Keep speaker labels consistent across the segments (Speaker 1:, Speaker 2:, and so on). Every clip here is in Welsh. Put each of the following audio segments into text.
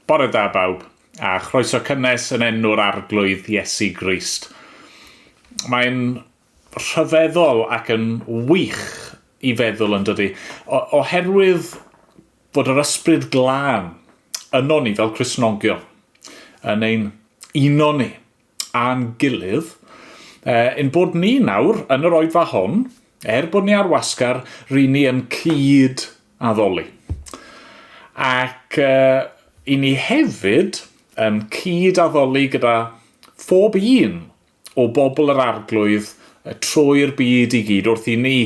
Speaker 1: Bore da bawb, a chroeso cynnes yn enw'r Arglwydd Iesu Grist. Mae'n rhyfeddol ac yn wych i feddwl yn dydy, oherwydd fod yr ysbryd glân yno ni fel Cristnogion, yn ein uno ni a'n gilydd, ein bod ni nawr yn yr oedfa hon, er bod ni ar wasgar, ry'n ni yn cyd addoli. Ac uh, i ni hefyd yn cyd addoli gyda phob un o bobl yr arglwydd trwy'r byd i gyd wrth i ni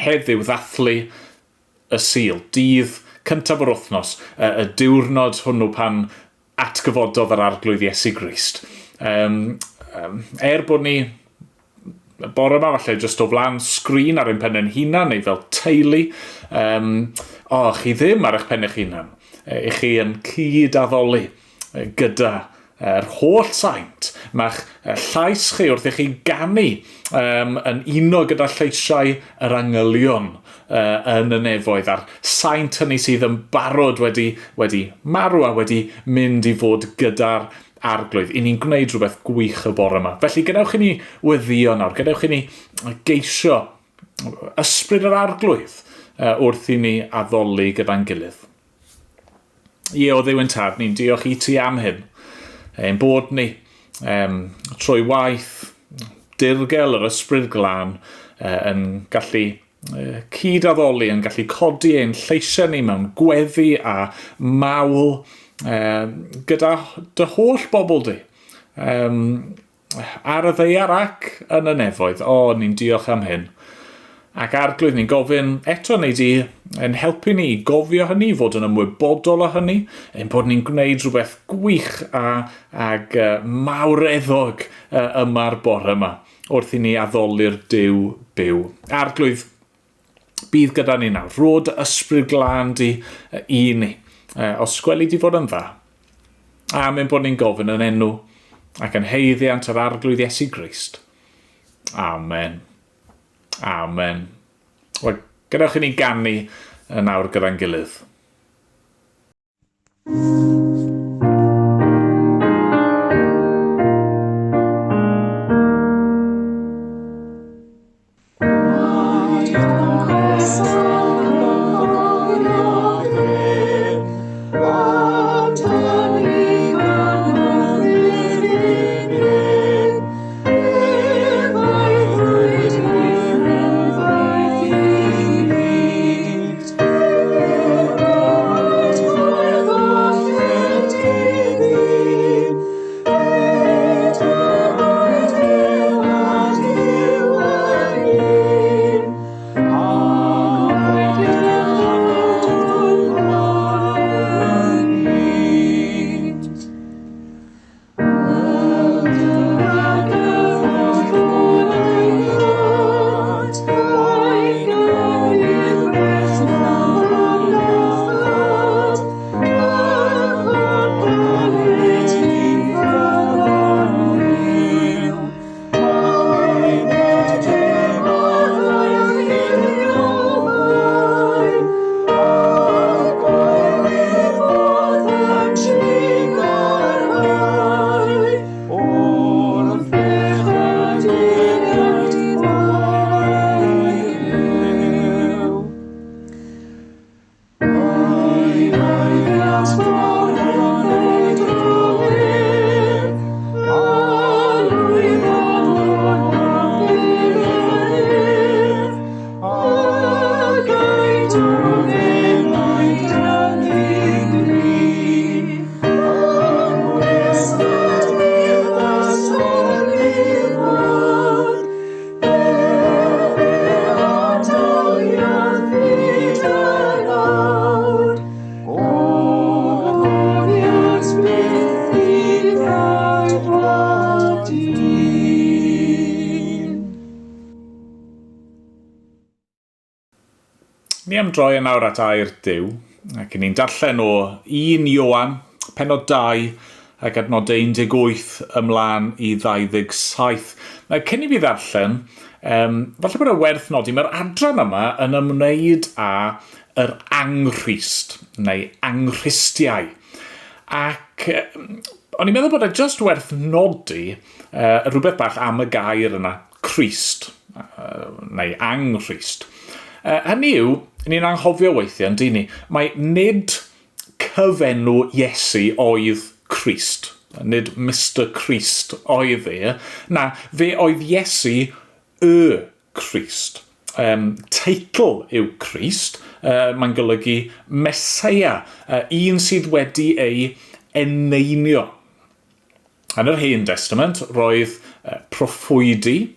Speaker 1: heddiw ddathlu y Sul, dydd cyntaf yr wythnos, y, y diwrnod hwnnw pan atgyfododd yr Arglwydd Iesu Grist. Um, um, er bod ni y bore yma, falle jyst o flaen sgrin ar ein pen ein hunan neu fel teulu, um, o, chi ddim ar eich pen eich hunan. I chi yn cyd-addoli gyda yr holl saint. Mae'ch llais chi wrth i chi ganu um, yn uno gyda lleisiau yr angylion uh, yn y nefoedd a'r saint hynny sydd yn barod wedi, wedi marw a wedi mynd i fod gyda'r arglwydd. I ni'n gwneud rhywbeth gwych y bore yma. Felly gadewch i ni weddio nawr, gadewch i ni geisio ysbryd yr arglwydd uh, wrth i ni addoli gyda'n gilydd. Ie, o Dduw yn Tad, ni'n diolch i ti am hyn. Ein bod ni, um, trwy waith dirgel yr ysbryd glân, uh, yn gallu uh, cyd-addoli, yn gallu codi ein lleisiau ni mewn gweddi a mawl uh, gyda dy holl bobl di. Um, ar y ddaear ac yn y nefoedd. O, ni'n diolch am hyn. Ac arglwydd, ni'n gofyn eto neu di yn helpu ni i gofio hynny, i fod yn ymwybodol o hynny, ein bod ni'n gwneud rhywbeth gwych a, ag uh, mawreddog uh, yma'r bore yma, wrth i ni addoli'r Duw byw. Arglwydd, bydd gyda ni nawr. Rho dy ysbryd glân di i ni. Os gweli di fod yn dda. Am ein bod ni'n gofyn yn enw ac yn haeddiant yr Arglwydd Iesu Grist. Amen. Amen. Wel, gadewch i ni ganu yn awr gyda'n gilydd. Ni am droi yn awr at air Duw, ac ni'n darllen o 1 Ioan, penod 2, ac adnod 18 ymlaen i 27. Mae cyn i fi ddarllen, um, falle bod e werth nodi, mae'r adran yma yn ymwneud â yr anghrist, neu anghristiau. Ac o'n i'n meddwl bod e just werth nodi rhywbeth bach am y gair yna, Crist, neu anghrist. Hynny yw, ni'n anghofio weithiau, yn dyn ni, mae nid cyfenw Iesu oedd Crist. Nid Mister Crist oedd e. Na, fe oedd Iesu y Crist. Teitl yw Crist, mae'n golygu Meseia, un sydd wedi ei eneinio. Yn yr Hen Destament, roedd proffwydi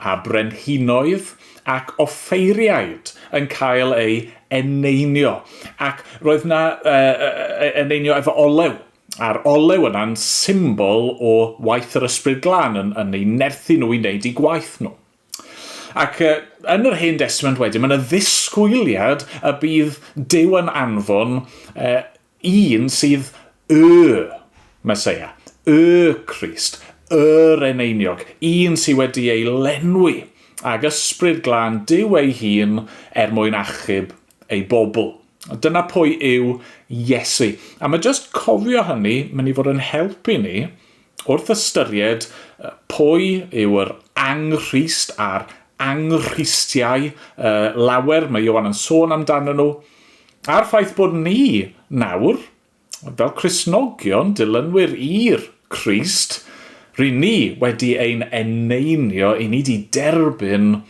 Speaker 1: a brenhinoedd ac offeiriaid yn cael eu eneinio. Ac roedd na eneinio efo olew. A'r olew yna'n symbol o waith yr Ysbryd Glân yn, yn eu nerthu nhw i wneud eu gwaith nhw. Ac yn yr Hen Destament wedyn, mae yna ddisgwyliad y bydd Duw yn anfon un sydd y Meseia, y Crist, yr eneiniog, un sydd wedi ei lenwi ag Ysbryd Glân Duw ei hun er mwyn achub ei bobl. Dyna pwy yw Iesu. A mae jyst cofio hynny mynd i fod yn helpu ni wrth ystyried pwy yw yr anghrist a'r anghristiau lawer mae Ioan yn sôn amdanyn nhw, a'r ffaith bod ni nawr, fel Cristnogion, dilynwyr i'r Crist, ry'n ni wedi ein eneinio, i ni wedi derbyn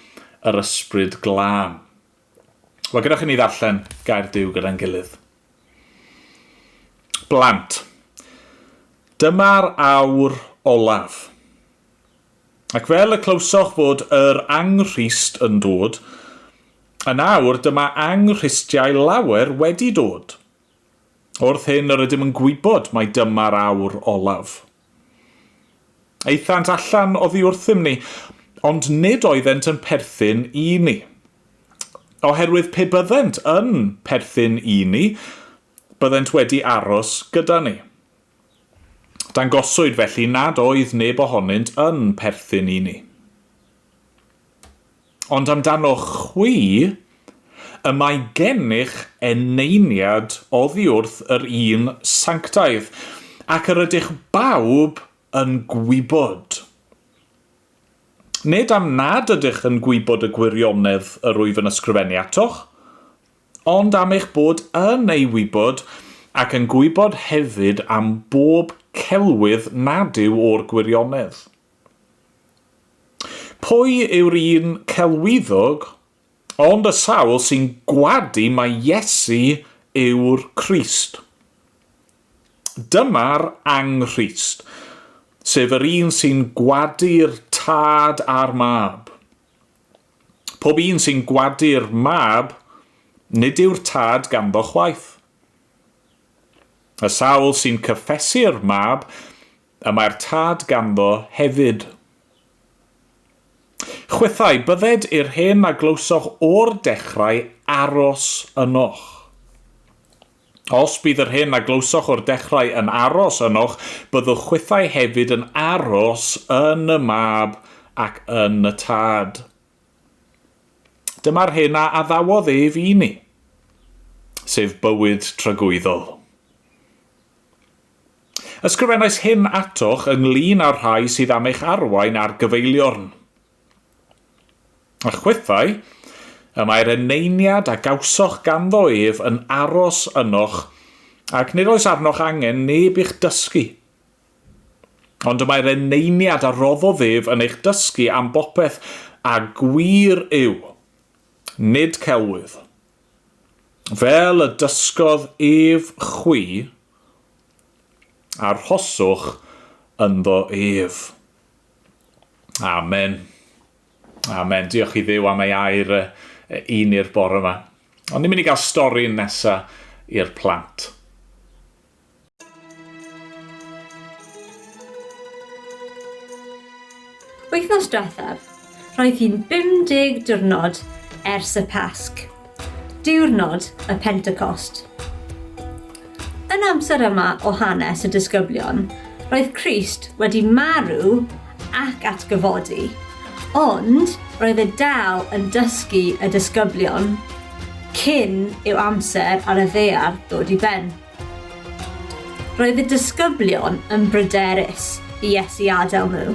Speaker 1: yr Ysbryd Glân. Wel, gadewch i ni ddarllen gair Duw gyda'n gilydd. Blant. Dyma'r awr olaf. Ac fel y clywsoch fod yr anghrist yn dod, yn awr dyma anghristiau lawer wedi dod. Wrth hyn yr ydym yn gwybod mai dyma'r awr olaf. Aethant allan oddi wrthym ni, ond nid oeddent yn perthyn i ni. Oherwydd pe byddent yn perthyn i ni, byddent wedi aros gyda ni. Dangoswyd felly nad oedd neb ohonynt yn perthyn i ni. Ond amdanoch chwi, y mae gennych eneiniad oddi wrth yr Un Sanctaidd, ac yr ydych bawb yn gwybod. Nid am nad ydych yn gwybod y gwirionedd yr wyf yn ysgrifennu atoch, ond am eich bod yn ei wybod, ac yn gwybod hefyd am bob celwydd nad yw o'r gwirionedd. Pwy yw'r un celwyddog ond y sawl sy'n gwadu mai Iesu yw'r Crist? Dyma'r anghrist, sef yr un sy'n gwadu'r Tad a'r Mab. Pob un sy'n gwadu'r Mab, nid yw'r Tad ganddo chwaith. Y sawl sy'n cyffesu'r Mab, Y mae'r tad ganddo hefyd. Chwithau, bydded i'r hyn a glywsoch o'r dechrau aros ynoch. Os bydd yr hyn a glywsoch o'r dechrau yn aros ynoch, byddwch chwithau hefyd yn aros yn y Mab ac yn y Tad. Dyma'r hyn a addawodd ef i ni, sef bywyd tragwyddol. Ysgrifennais hyn atoch ynglŷn â'r rhai sydd am eich arwain ar gyfeiliorn. A chwithau, y mae'r eneiniad a gawsoch ganddo ef yn aros ynoch, ac nid oes arnoch angen neb i'ch dysgu. Ond y mae'r eneiniad a roddodd ef yn eich dysgu am bopeth, a gwir yw, nid celwydd. Fel y dysgodd ef chwi, arhoswch ynddo ef. Amen. Amen. Diolch i Dduw am ei air i ni'r bore yma. Ond ni'n mynd i gael stori nesa i'r plant.
Speaker 2: Wythnos diwethaf, roedd hi'n 50 diwrnod ers y Pasg, diwrnod y Pentecost. Yn amser yma o hanes y disgyblion, roedd Crist wedi marw ac atgyfodi, ond roedd e dal yn dysgu y disgyblion cyn i'w amser ar y ddaear ddod i ben. Roedd y disgyblion yn bryderus i Iesu adael nhw.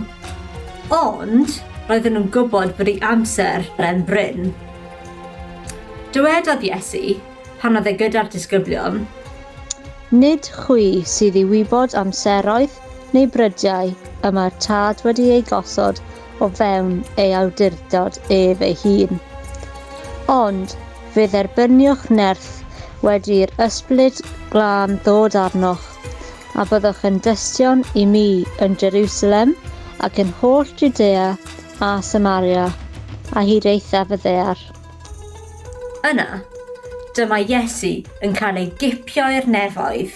Speaker 2: Ond roedden nhw'n gwybod bod ei amser yn brin. Dywedodd Iesu, pan oedd e gyda'r disgyblion,
Speaker 3: Nid chwi sydd i wybod amseroedd neu brydiau y mae'r Tad wedi eu gosod o fewn ei awdurdod ef ei hun. Ond fe dderbyniwch nerth wedi i'r Ysbryd Glân ddod arnoch, a byddwch yn dystion i mi yn Jerusalem ac yn holl Jwdea a Samaria, a hyd eithaf y ddaear.
Speaker 2: Yna, dyma Iesu yn cael ei gipio i'r nefoedd.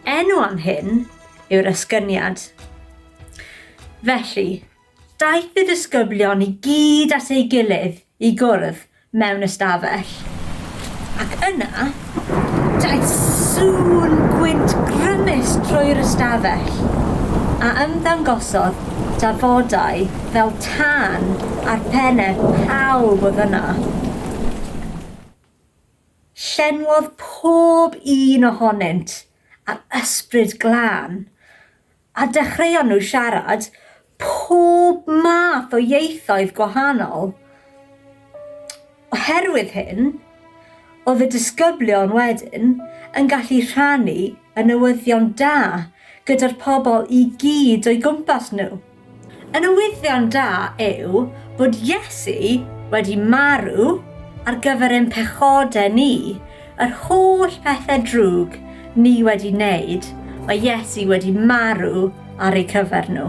Speaker 2: Enw am hyn yw'r esgyniad. Felly, daeth y disgyblion i gyd at ei gilydd i gwrdd mewn ystafell. Ac yna, daeth sŵn gwynt grymus trwy'r ystafell, a ymddangosodd dafodau fel tân ar pennau pawb oedd yna. Llenwodd pob un ohonynt â'r Ysbryd Glân, a dechreuon nhw siarad pob math o ieithoedd gwahanol. Oherwydd hyn, oedd y disgyblion wedyn yn gallu rhannu y newyddion da gyda'r pobl i gyd o'i gwmpas nhw. Y newyddion da yw bod Iesu wedi marw ar gyfer ein pechodau ni, yr holl pethau drwg ni wedi wneud, mae Iesu wedi marw ar eu cyfer nhw.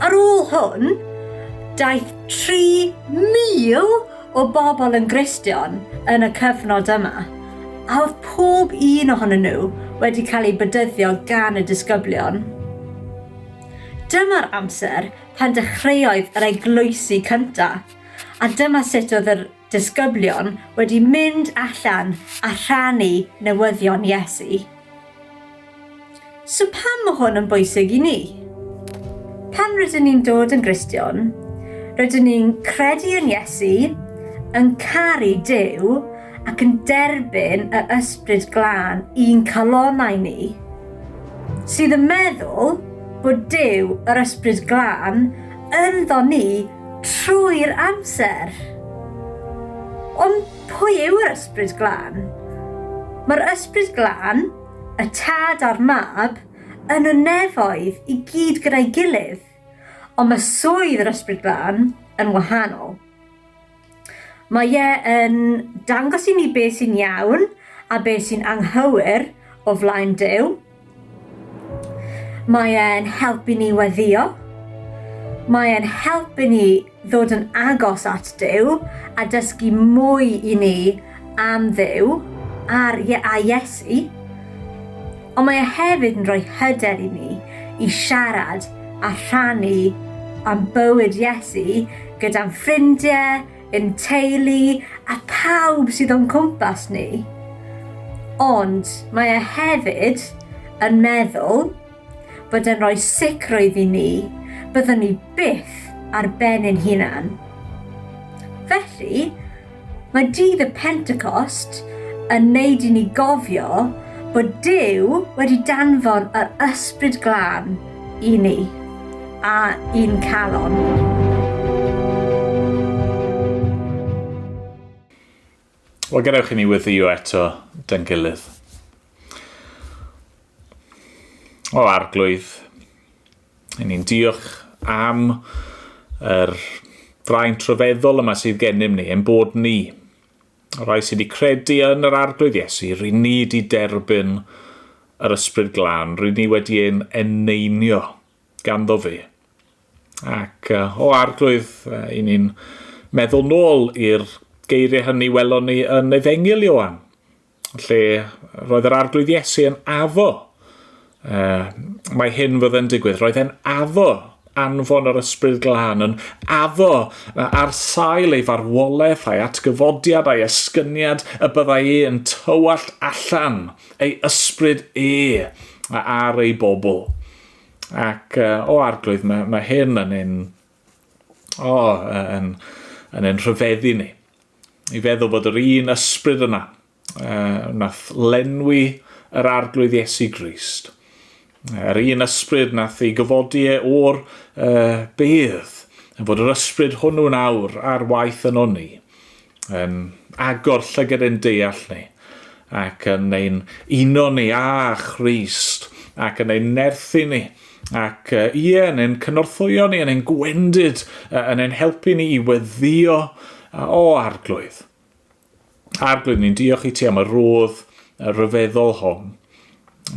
Speaker 2: Ar ôl hwn, daeth 3,000 o bobl yn Gristion yn y cyfnod yma, a oedd pob un ohonyn nhw wedi cael eu bedyddio gan y disgyblion. Dyma'r amser pan dechreuodd yr eglwysi cyntaf, a dyma sut oedd yr disgyblion wedi mynd allan a rhannu newyddion Iesu. So pam mae hwn yn bwysig i ni? Pan rydyn ni'n dod yn Gristion, rydyn ni'n credu yn Iesu, yn caru Duw ac yn derbyn y Ysbryd Glân i'n calonnau ni, sydd yn meddwl bod Duw yr Ysbryd Glân ynddo ni trwy'r amser. Ond pwy yw'r Ysbryd Glân? Mae'r Ysbryd Glân, y Tad a'r Mab, yn y nefoedd i gyd gyda'i gilydd, ond mae swydd yr Ysbryd Glân yn wahanol. Mae e yn dangos i ni beth sy'n iawn a beth sy'n anghywir o flaen Duw. Mae e'n helpu ni weddio. Mae e'n helpu ni ddod yn agos at Duw a dysgu mwy i ni am Dduw a'r, a Iesu. Ond mae e hefyd yn rhoi hyder i ni i siarad a rhannu am bywyd Iesu gyda'n ffrindiau, ein teulu a pawb sydd o'n cwmpas ni. Ond mae e hefyd yn meddwl bod e'n rhoi sicrwydd i ni byddwn ni byth ar ben ein hunan. Felly, mae dydd y Pentecost yn neud i ni gofio bod Duw wedi danfon yr Ysbryd Glân i ni a i'n calon.
Speaker 1: Wel, gadewch i ni weddïo eto dy'n gilydd. O Arglwydd, i ni'n diolch am yr fraint rhyfeddol yma sydd gennym ni, ein bod ni, y rhai sydd wedi credu yn yr Arglwydd Iesu, ry'n ni wedi derbyn yr Ysbryd Glân, ry'n ni wedi ein eneinio ganddo fe. Ac o Arglwydd, i ni'n meddwl nôl i'r geiriau hynny welon ni yn Efengyl Ioan, lle roedd yr Arglwydd Iesu yn addo. Mae hyn fydd yn digwydd. Roedd e'n addo anfon yr Ysbryd Glân, yn addo ar sail ei farwolaeth a'i atgyfodiad a'i esgyniad y byddai e yn tywallt allan ei ysbryd e ar ei bobl. Ac o Arglwydd, mae, mae hyn yn ein, o, yn, yn ein rhyfeddu ni. I feddwl bod yr un ysbryd yna nath lenwi yr Arglwydd Iesu Grist. Yr un ysbryd nath ei gyfodi e o'r uh, bedd, yn fod yr ysbryd hwnnw'n awr ar waith yno ni, yn agor llygad ein deall ni, ac yn ein uno ni â Christ, ac yn ein nerthu ni, ac ie, yn ein cynorthwyo ni, yn ein gwendid, yn ein helpu ni i weddio o Arglwydd. Arglwydd, ni'n diolch i ti am y rodd y rhyfeddol hon.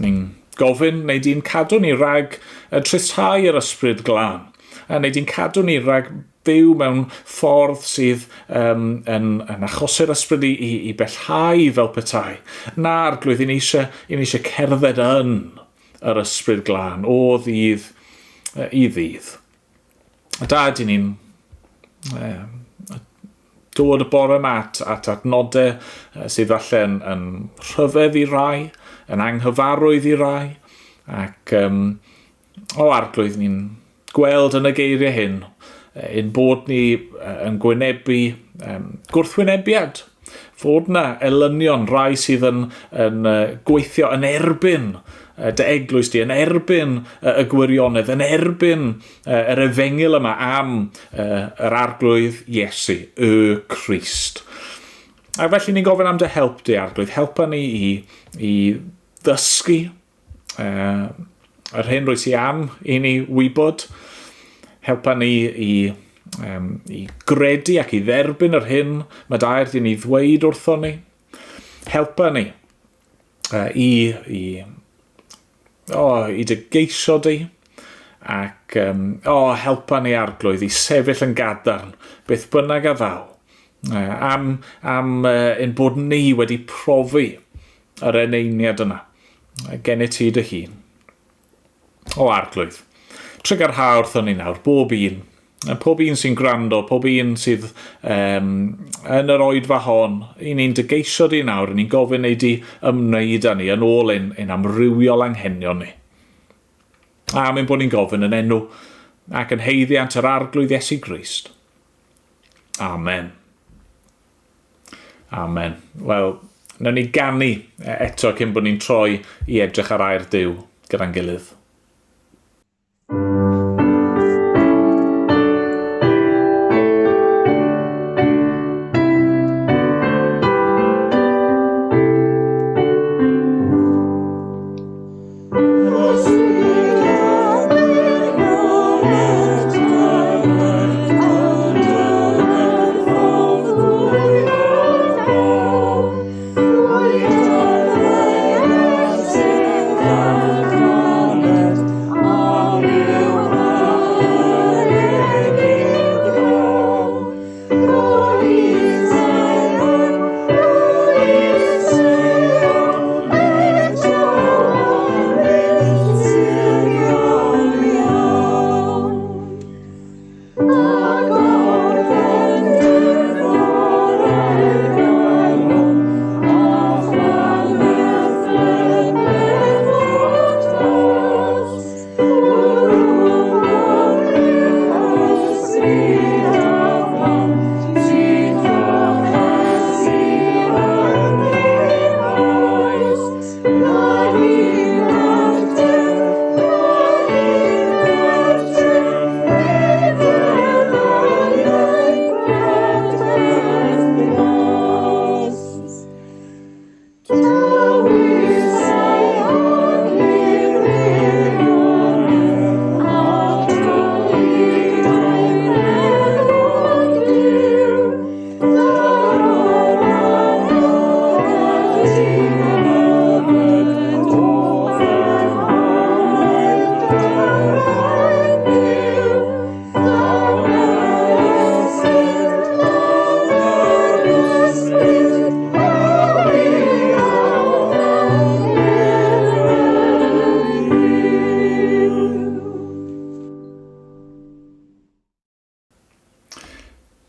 Speaker 1: Ni'n gofyn, neu di'n cadw ni rhag y tristhau yr ysbryd glân. A neu di'n cadw ni rhag byw mewn ffordd sydd um, yn, yn achosi'r ysbryd i, i, i bellhau fel petai. Na, arglwydd, i ni eisiau, i ni eisiau cerdded yn yr ysbryd glân o ddydd i ddydd. A da, dyn ni'n dod y bore yma at, at adnodau sydd falle yn, yn rhyfedd i rai, yn anghyfarwydd i rai, ac um, o arglwydd ni'n gweld yn y geiriau hyn ein bod ni yn gwynebu um, gwrthwynebiad, fod na elynion rai sydd yn, yn gweithio yn erbyn dy eglwys di, yn erbyn y gwirionedd, yn erbyn yr efengyl yma am yr arglwydd Iesu, y Crist. A felly ni'n gofyn am dy help di, arglwydd. Helpa ni i, i ddysgu uh, yr hyn rwy ti am i ni wybod. Helpa ni i, um, i gredu ac i dderbyn yr hyn mae dair di ni ddweud wrthon ni. Helpa ni uh, i, i, oh, i dy geisio di ac um, oh, helpa ni arglwydd i sefyll yn gadarn beth bynnag a ddaw uh, am, am uh, ein bod ni wedi profi yr eneiniad yna gennyt ti dy hun. O arglwydd, trygarha wrthon ni nawr, bob un, pob un sy'n gwrando, pob un sydd um, yn yr oedfa hon, i ni'n dygeisio di nawr, i ni'n gofyn ei di ymwneud â ni yn ôl ein, ein amrywiol anghenion ni. A mae'n bod ni'n gofyn yn enw ac yn heiddiant yr arglwydd Iesu Grist. Amen. Amen. Wel, nawn ni ganu eto cyn bod ni'n troi i edrych ar air Duw gyda'n gilydd.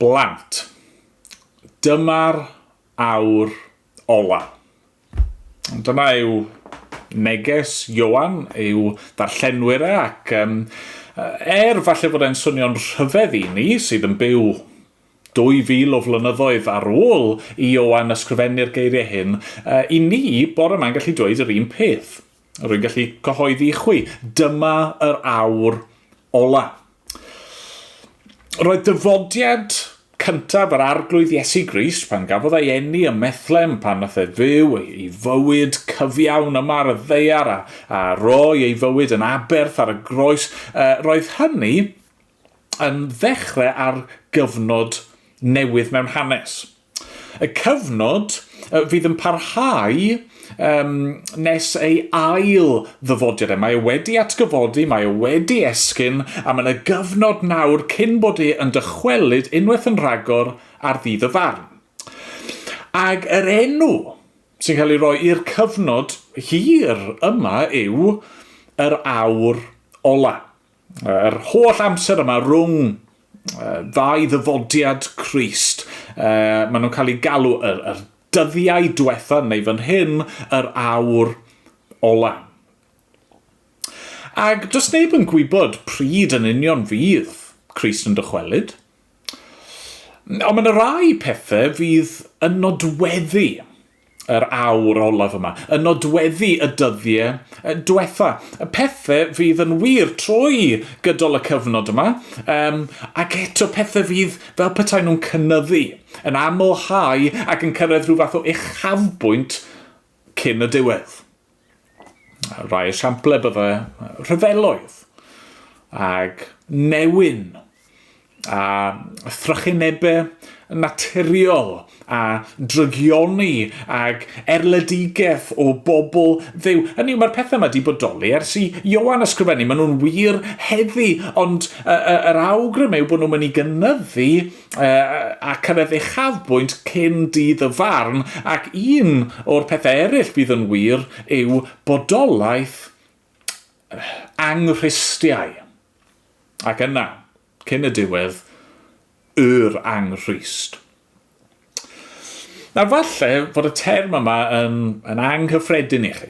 Speaker 1: Blant. Dyma'r awr ola. Dyma yw neges Ioan i'w ddarllenwyr e ac um, er falle fod e'n swnio'n rhyfedd i ni sydd yn byw 2000 o flynyddoedd ar ôl i Ioan ysgrifennu'r geiriau hyn, i ni bore yma'n gallu dweud yr un peth. Rwy'n gallu cyhoeddi i chwi, dyma yr awr ola. Roedd dyfodiad cyntaf yr Arglwydd Iesu Grist pan gafodd ei eni ym Methlem, pan nath e fyw ei, ei fywyd cyfiawn yma ar y ddaear a, a roi ei fywyd yn aberth ar y groes, uh, roedd hynny yn ddechrau ar gyfnod newydd mewn hanes. Y cyfnod fydd yn parhau um, nes ei ail ddyfodiad e. Mae e wedi atgyfodi, mae e wedi esgyn, a mae yna gyfnod nawr cyn bod e yn dychwelyd unwaith yn rhagor ar ddydd y farn. Ag yr enw sy'n cael ei roi i'r cyfnod hir yma yw yr awr ola. Yr holl amser yma rhwng ddau ddyfodiad Crist, maen nhw'n cael eu galw yr, yr dyddiau diwetha, neu fan hyn, yr awr ola. Ac does neb yn gwybod pryd yn union fydd Crist yn dychwelyd. Ond mae yna rai pethau fydd yn nodweddu yr awr olaf yma, yn nodweddu y dyddiau diwetha. Y pethau fydd yn wir trwy gydol y cyfnod yma, um, ac eto pethau fydd fel petai nhw'n cynyddu, yn amlhau ac yn cyrraedd rhyw fath o uchafbwynt cyn y diwedd. Rhai esiample bydde rhyfeloedd ag newyn a thrychinebau naturiol a drygioni ag erledigaeth o bobl Dduw. Hynny yw, mae'r pethau yma wedi bodoli ers i Ioan ysgrifennu. Maen nhw'n wir heddi, ond yr awgrym yw bod nhw'n mynd i gynyddu a cyrraedd uchafbwynt cyn dydd y farn, ac un o'r pethau eraill fydd yn wir yw bodolaeth anghristiau. Ac yna, cyn y diwedd, yr anghrist. Nawr falle fod y term yma yn, yn anghyffredin i chi.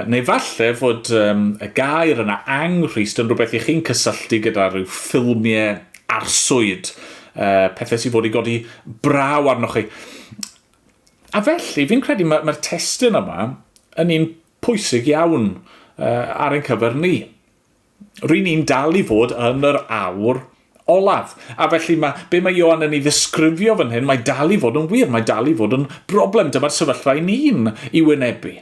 Speaker 1: Neu falle fod um, y gair yna anghrist yn rhywbeth i chi'n cysylltu gyda rhyw ffilmiau arswyd, pethau sydd fod i godi braw arnoch chi. A felly, fi'n credu mae'r mae testun yma yn un pwysig iawn uh, ar ein cyfer ni. Ry'n ni'n dal i fod yn yr awr olaf. A felly mae, be mae Ioan yn ei ddisgrifio fan hyn, mae dal i fod yn wir, mae dal i fod yn broblem. Dyma'r sefyllfa i ni'n i wynebu.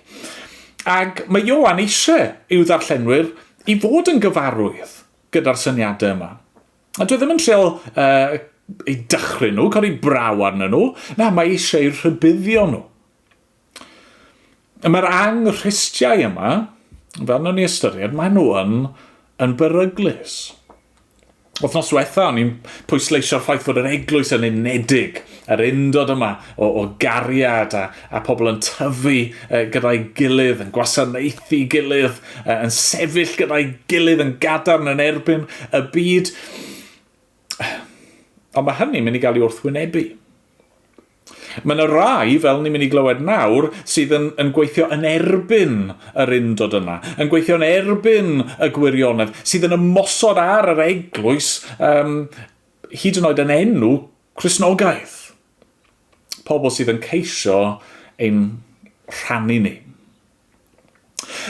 Speaker 1: Ac mae Ioan eisiau i'w ddarllenwyr i fod yn gyfarwydd gyda'r syniadau yma. A dwi ddim yn treol uh, ei dychryn nhw, codi braw arnyn nhw. Na, mae eisiau eu rhybuddio nhw. Mae'r anghristiau yma, fel nawn ni ystyried, maen nhw yn, yn beryglus. Wythnos diwetha, o'n i'n pwysleisio'r ffaith fod yr eglwys yn unedig, yr undod yma o, o gariad a, a pobl yn tyfu e, gyda'i gilydd, yn gwasanaethu gilydd, e, yn sefyll gyda'i gilydd yn gadarn yn erbyn y byd. Ond mae hynny'n mynd i gael ei wrthwynebu. Mae yna rai, fel ni'n mynd i glywed nawr, sydd yn, yn gweithio yn erbyn yr undod yna, yn gweithio yn erbyn y gwirionedd, sydd yn ymosod ar yr eglwys, um, hyd yn oed yn enw Cristnogaeth. Pobl sydd yn ceisio ein rhannu ni.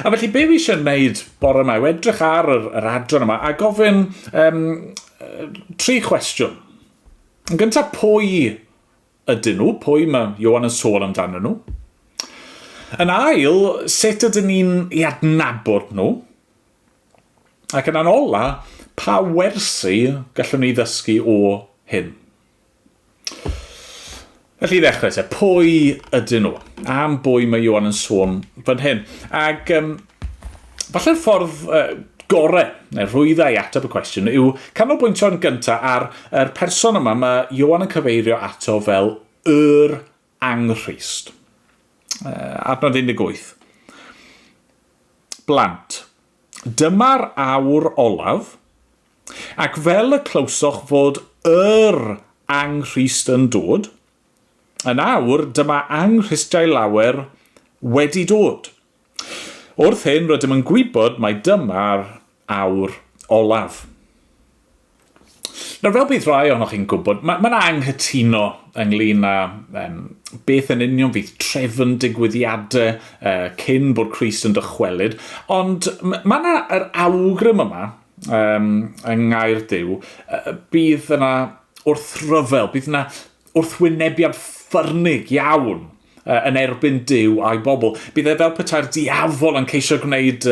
Speaker 1: A felly be fi eisiau wneud bore yma yw edrych ar yr, yr adran yma a gofyn um, tri chwestiwn. Yn gyntaf, pwy ydyn nhw? Pwy mae Ioan yn sôn amdanyn nhw? Yn ail, sut ydyn ni'n i adnabod nhw? Ac yn ola, pa wersi gallwn ni ddysgu o hyn? Felly i ddechrau te, pwy ydyn nhw? Am bwy mae Ioan yn sôn fan hyn? Ac um, falle'r ffordd uh, gore, neu rhwydda i ateb y cwestiwn, yw canolbwyntio'n gyntaf ar yr person yma mae Ioan yn cyfeirio ato fel yr anghrist. Uh, adnod 18. Blant, dyma'r awr olaf, Ac fel y clywsoch fod yr anghrist yn dod, yn awr dyma anghristiau lawer wedi dod. Wrth hyn rydym yn gwybod mai dyma'r awr olaf. Nawr, fel bydd rhai ohonoch chi'n gwybod, mae ma anghytuno ynglyn â um, beth yn union fydd trefn digwyddiadau cyn bod Crist yn dychwelyd, ond mae yna yr awgrym yma um, yng Ngair Duw, bydd yna wrthryfel, bydd yna wrthwynebiad ffyrnig iawn yn erbyn Duw a'i bobl. Bydd e fel petai'r diafol yn ceisio gwneud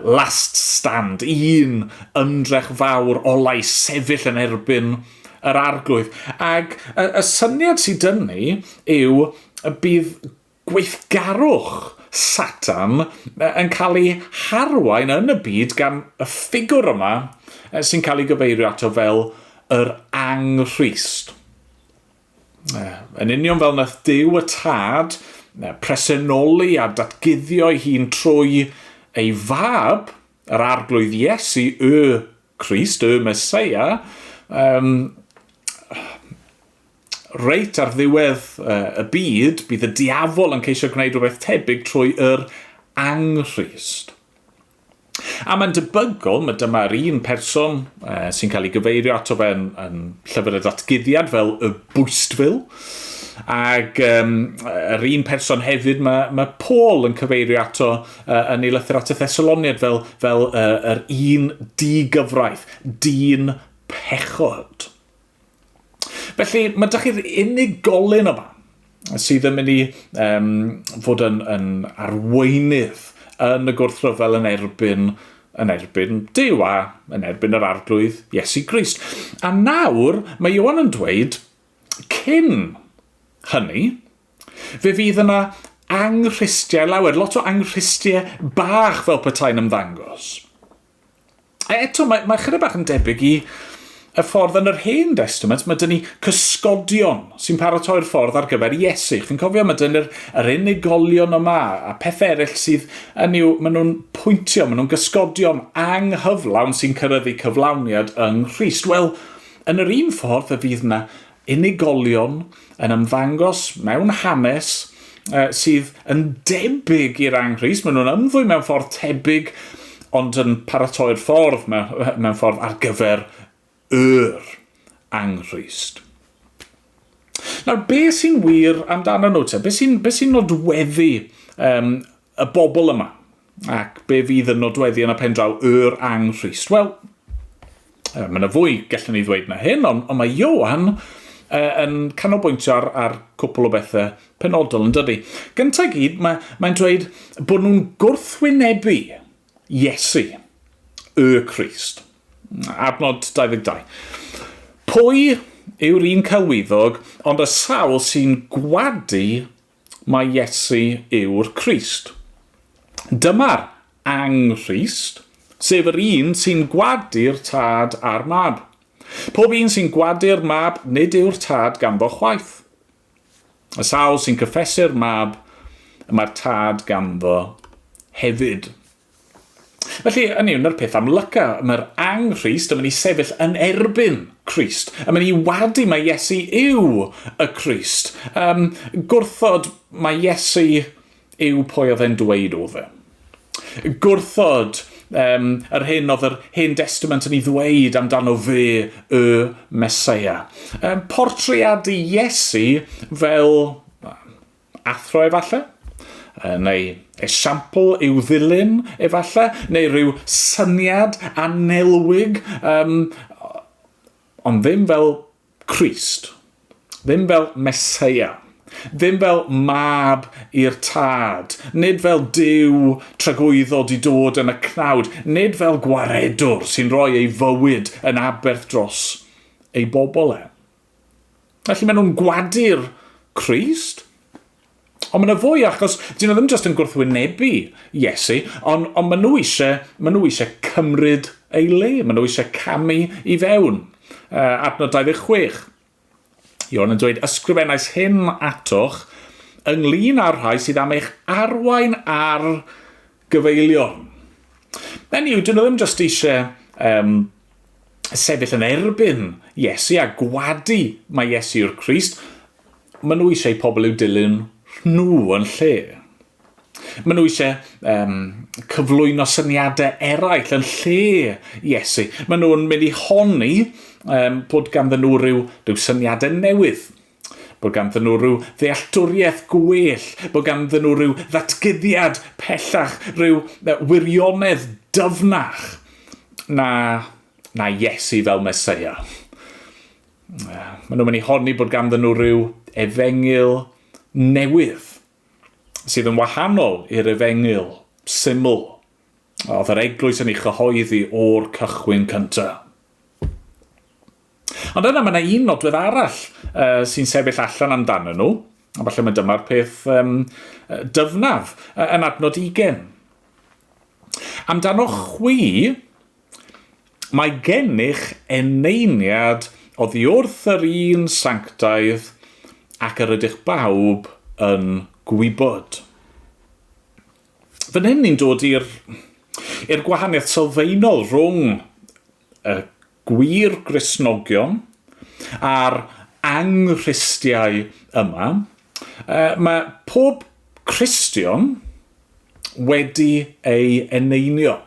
Speaker 1: last stand, un ymdrech fawr olau sefyll yn erbyn yr arglwydd. Ac y, y syniad sydd dynnu yw y bydd gweithgarwch Satan yn cael ei harwain yn y byd gan y ffigwr yma sy'n cael ei gyfeirio ato fel yr anghrist. Yn union fel nath Duw y Tad presenoli a datguddio ei hun trwy ei fab, yr arglwydd Iesu, y Crist, y Meseia, um, reit ar ddiwedd y byd, bydd y diafol yn ceisio gwneud rhywbeth tebyg trwy yr anghrist. A mae'n debygol, mae dyma'r un person sy'n cael ei gyfeirio ato fe yn, yn llyfr y datguddiad fel y bwystfil. Ac um, yr un person hefyd mae, mae Paul yn cyfeirio ato yn ei lythyr at y Thessaloniad fel, fel yr un digyfraith, dyn pechod. Felly mae dych chi'r unigolyn yma sydd yn mynd i um, fod yn, yn arweinydd yn y gwrthryfel yn erbyn yn erbyn Duw a yn erbyn yr arglwydd Iesu Grist. A nawr mae Ioan yn dweud cyn hynny, fe fydd yna anghristiau lawer, lot o anghristiau bach fel petai'n ymddangos. A eto, mae, mae chydig bach yn debyg i y ffordd yn yr Hen Testament, mae dyn ni cysgodion sy'n paratoi'r ffordd ar gyfer Iesu. Chi'n cofio, mae dyn ni'r yr unigolion yma a pethau eraill sydd yn i'w, maen nhw'n pwyntio, maen nhw'n gysgodion anghyflawn sy'n cyrraeddu cyflawniad yng Nghrist. Wel, yn yr un ffordd fe fydd yna unigolion yn ymddangos mewn hanes sydd yn debyg i'r Anghrist. Maen nhw'n ymddwyn mewn ffordd tebyg, ond yn paratoi'r ffordd mewn, mewn ffordd ar gyfer yr Anghrist. Nawr, be sy'n wir amdano nhw te? Be sy'n be sy nodweddu um, y bobl yma? Ac be fydd yn nodweddu yn y pen draw yr Anghrist? Wel, mae yna fwy gallwn ni ddweud na hyn, ond, ond mae Ioan yn canolbwyntio ar, ar cwpl o bethau penodol yn dydy. Gyntaf gyd, mae'n mae dweud bod nhw'n gwrthwynebu Iesu, y Crist. Adnod 22. Pwy yw'r un celwyddog, ond y sawl sy'n gwadu mai Iesu yw'r Crist. Dyma'r Anghrist, sef yr un sy'n gwadu'r Tad a'r Mab. Pob un sy'n gwadu'r Mab, nid yw'r Tad ganddo chwaith. Y sawl sy'n cyffesu'r Mab, y mae'r Tad ganddo hefyd. Felly, yn yw, na'r peth amlyca, mae'r anghrist yn mynd i sefyll yn erbyn Crist. Yn mynd i wadu mae Iesu yw y Crist. Um, gwrthod mae Iesu yw pwy oedd e'n dweud oedd e. Gwrthod um, yr hyn oedd yr Hen Testament yn ei ddweud amdano fe y Mesoea. Um, portreadu Iesu fel athro efallai, neu esiampl i'w ddilyn efallai, neu rhyw syniad anelwig, um, ond ddim fel Crist, ddim fel Meseia, ddim fel mab i'r tad, nid fel Duw tragwyddol di dod yn y cnawd, nid fel gwaredwr sy'n rhoi ei fywyd yn aberth dros ei bobl e. Felly maen nhw'n gwadu'r Crist. Ond mae yna fwy achos dyn nhw ddim jyst yn gwrthwynebu Iesu, ond, ond maen nhw eisiau, maen nhw eisiau cymryd ei le, maen nhw eisiau camu i fewn. Adnod 26. Ioan yn dweud, ysgrifennais hyn atoch ynglyn â'r rhai sydd am eich arwain ar gyfeilion. Hynny yw, dyn nhw ddim jyst eisiau um, sefyll yn erbyn Iesu a gwadu mae Iesu yw'r Crist, maen nhw eisiau pobl i'w dilyn nhw yn lle. Maen nhw eisiau um, cyflwyno syniadau eraill yn lle Iesu. Maen nhw'n mynd i honni um, bod ganddyn nhw rhyw, rhyw syniadau newydd, bod ganddyn nhw rhyw ddealltwriaeth gwell, bod ganddyn nhw rhyw ddatguddiad pellach, rhyw wirionedd dyfnach na, na Iesu fel Mesoea. Maen nhw'n mynd i honni bod ganddyn nhw rhyw efengyl newydd sydd yn wahanol i'r efengyl syml oedd yr eglwys yn ei chyhoeddi o'r cychwyn cyntaf. Ond yna mae yna un nodwedd arall uh, sy'n sefyll allan amdanyn nhw, a falle mae dyma'r peth um, dyfnaf yn adnod 20. Amdano chwi, Mae gennych eneiniad oddi wrth yr un sanctaidd ac yr ydych bawb yn gwybod. Fan hyn ni'n dod i'r i'r gwahaniaeth sylfaenol rhwng y gwir Gristnogion a'r anghristiau yma. Mae pob Cristion wedi ei eneinio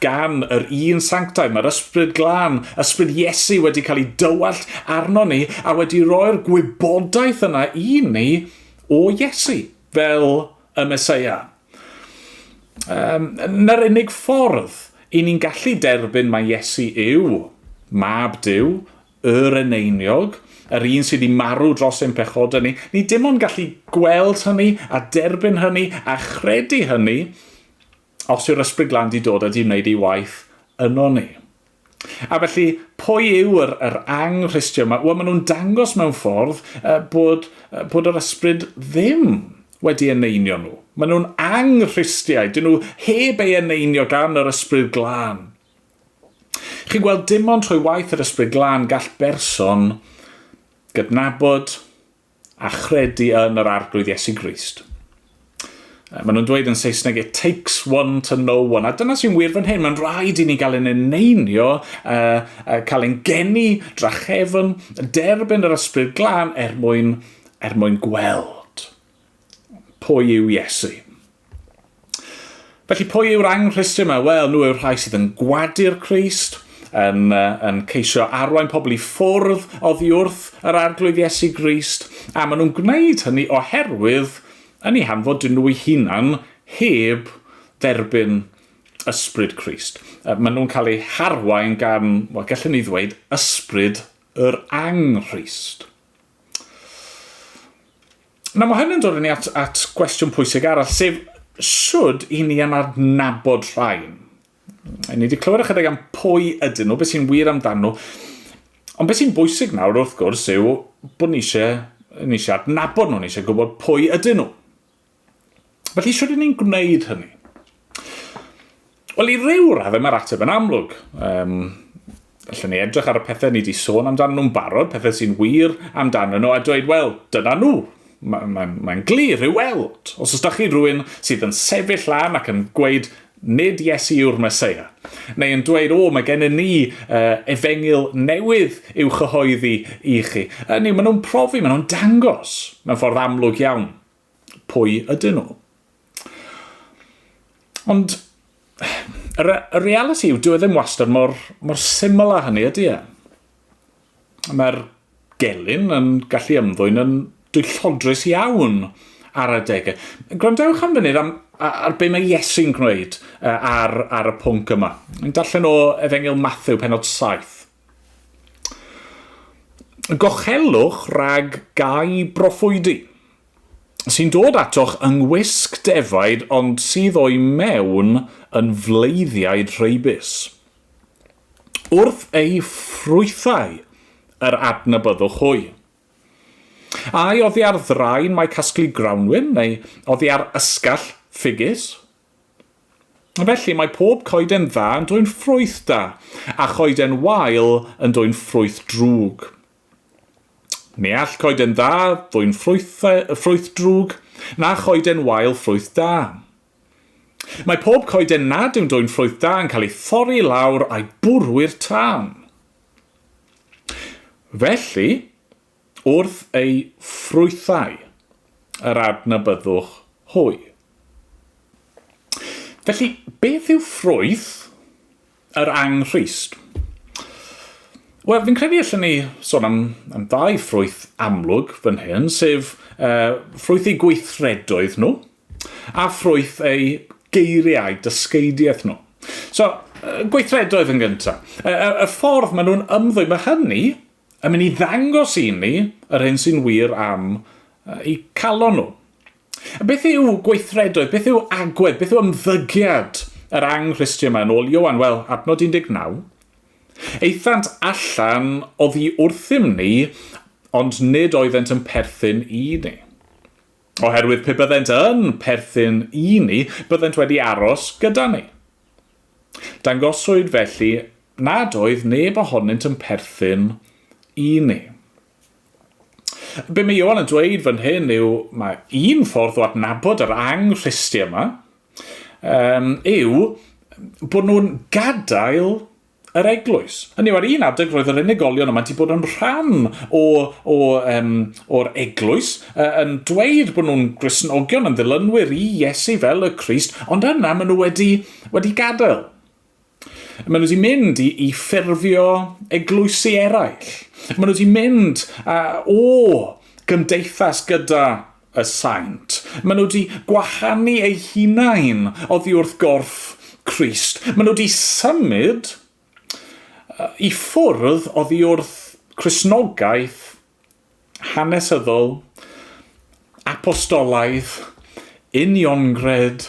Speaker 1: gan yr un sanctaidd. Mae'r ysbryd glân, ysbryd Iesu wedi cael ei dywallt arno ni a wedi rhoi'r gwybodaeth yna i ni o Iesu fel y Mesoea. Um, na'r unig ffordd i ni'n gallu derbyn mae Iesu yw mab Duw, yr eneiniog, yr un sydd wedi marw dros ein pechodau ni, ni dim ond gallu gweld hynny a derbyn hynny a chredu hynny os yw'r Ysbryd Glân 'di dod a 'di wneud ei waith yno ni. A felly, pwy yw yr, yr anghristion yma? Wel, maen nhw'n dangos mewn ffordd uh, bod, uh, bod yr ysbryd ddim wedi eneinio nhw. Maen nhw'n anghristiaid, dyn nhw heb ei eneinio gan yr ysbryd glân. Chi'n gweld, dim ond trwy waith yr ysbryd glân gall berson gydnabod a chredu yn yr Arglwydd Iesu Grist. Maen nhw'n dweud yn Saesneg, it takes one to know one. A dyna sy'n wir fan hyn, mae'n rhaid i ni gael ein eneinio, uh, uh, cael ein geni drachefn, derbyn yr ysbryd glân er mwyn, er mwyn gweld pwy yw Iesu. Felly pwy yw'r anghristion yma? Wel, nhw yw'r rhai sydd yn gwadu'r Crist, yn, uh, yn ceisio arwain pobl i ffwrdd oddi wrth yr Arglwydd Iesu Grist, a maen nhw'n gwneud hynny oherwydd yn eu hanfod dyn nhw eu hunan heb dderbyn ysbryd Crist. Maen nhw'n cael eu harwain gan, wel, gallwn ni ddweud, ysbryd yr anghrist. Nawr mae hyn yn dod â ni at, at gwestiwn pwysig arall, sef siwd i ni yn adnabod rhain? Ni wedi clywed ychydig am pwy ydyn nhw, beth sy'n wir amdano nhw. Ond beth sy'n bwysig nawr, wrth gwrs, yw bod ni eisiau, ni eisiau adnabod nhw, ni eisiau gwybod pwy ydyn nhw. Felly, siwr ni'n gwneud hynny? Wel, i ryw raddau mae'r ateb yn amlwg. Um, Allen ni edrych ar y pethau ni wedi sôn amdano nhw'n barod, pethau sy'n wir amdano nhw, a dweud, wel, dyna nhw. Mae'n mae, mae glir i'w weld. Os oes da chi rhywun sydd yn sefyll lan ac yn gweud, nid Iesu yw'r Mesoea, neu yn dweud, o, mae gennym ni uh, efengyl newydd i'w chyhoeddi i chi. Hynny, maen nhw'n profi, maen nhw'n dangos mewn ffordd amlwg iawn pwy ydyn nhw. Ond y, re y reality yw, dyw e ddim wastad mor, mor syml â hynny, ydy e? Mae'r gelyn yn gallu ymddwyn yn dwyllodrus iawn ar adegau. Gwrandewch am funud am, ar be mae Iesu'n gwneud ar, ar y pwnc yma. Yn darllen o Efengyl Matthew, penod 7. Gochelwch rhag gau broffwydi, sy'n dod atoch yng ngwisg defaid ond sydd o'i mewn yn fleiddiaid rheibus. Wrth eu ffrwythau yr adnabyddwch hwy. Ai oddi ar ddraen mae casglu grawnwin, neu oddi ar ysgall ffigys? Felly mae pob coeden dda yn dwyn ffrwyth da, a choeden wael yn dwyn ffrwyth drwg. Ni all coeden dda ddwyn ffrwyth, ffrwyth drwg, na choeden wael ffrwyth da. Mae pob coeden nad yw'n dwyn ffrwyth da yn cael ei thorri i lawr a'i bwrw i'r tân. Felly, wrth ei ffrwythau yr adnabyddwch hwy. Felly, beth yw ffrwyth yr anghrist? Wel, fi'n credu allan ni sôn am, am ddau ffrwyth amlwg fan hyn, sef uh, ffrwyth eu gweithredoedd nhw a ffrwyth eu geiriau dysgeidiaeth nhw. So, gweithredoedd yn gyntaf. Y, y, y ffordd maen nhw'n ymddwyn, mae hynny yn mynd i ddangos i ni yr hyn sy'n wir am eu calon nhw. Beth yw gweithredoedd, beth yw agwedd, beth yw ymddygiad yr anghristian yma yn ôl Ioan? Wel, adnod 19. Aethant allan oddi wrthym ni, ond nid oeddent yn perthyn i ni. Oherwydd pe byddent yn perthyn i ni, byddent wedi aros gyda ni. Dangoswyd felly nad oedd neb ohonynt yn perthyn i ni. Be mae Ioan yn dweud fan hyn yw mae un ffordd o adnabod yr anghristiau yma um, yw bod nhw'n gadael yr eglwys. Hynny yw, ar un adeg roedd yr unigolion yma wedi bod yn rhan o, o, um, o'r eglwys, uh, yn dweud bod nhw'n Gristnogion, yn ddilynwyr i Iesu fel y Crist, ond yna maen nhw wedi, wedi gadael. Maen nhw wedi mynd i, i ffurfio eglwysi eraill. Maen nhw wedi mynd uh, o gymdeithas gyda y saint. Maen nhw wedi gwahanu eu hunain oddi wrth gorff Crist. Maen nhw wedi symud i ffwrdd oddi wrth Cristnogaeth hanesyddol, apostolaidd, uniongred,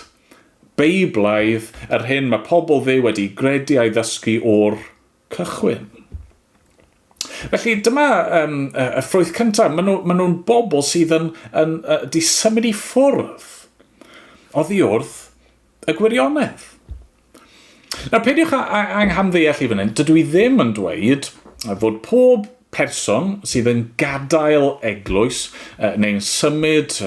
Speaker 1: Beiblaidd, yr hyn mae pobl Dduw wedi gredu a'i ddysgu o'r cychwyn. Felly dyma um, y ffrwyth cyntaf. Maen nhw'n nhw, nhw bobl sydd yn, yn, uh, di symud i ffwrdd oddi wrth y gwirionedd. Nawr, peidiwch anghamddeall i fan hyn, dydw i ddim yn dweud fod pob person sydd yn gadael eglwys neu'n symud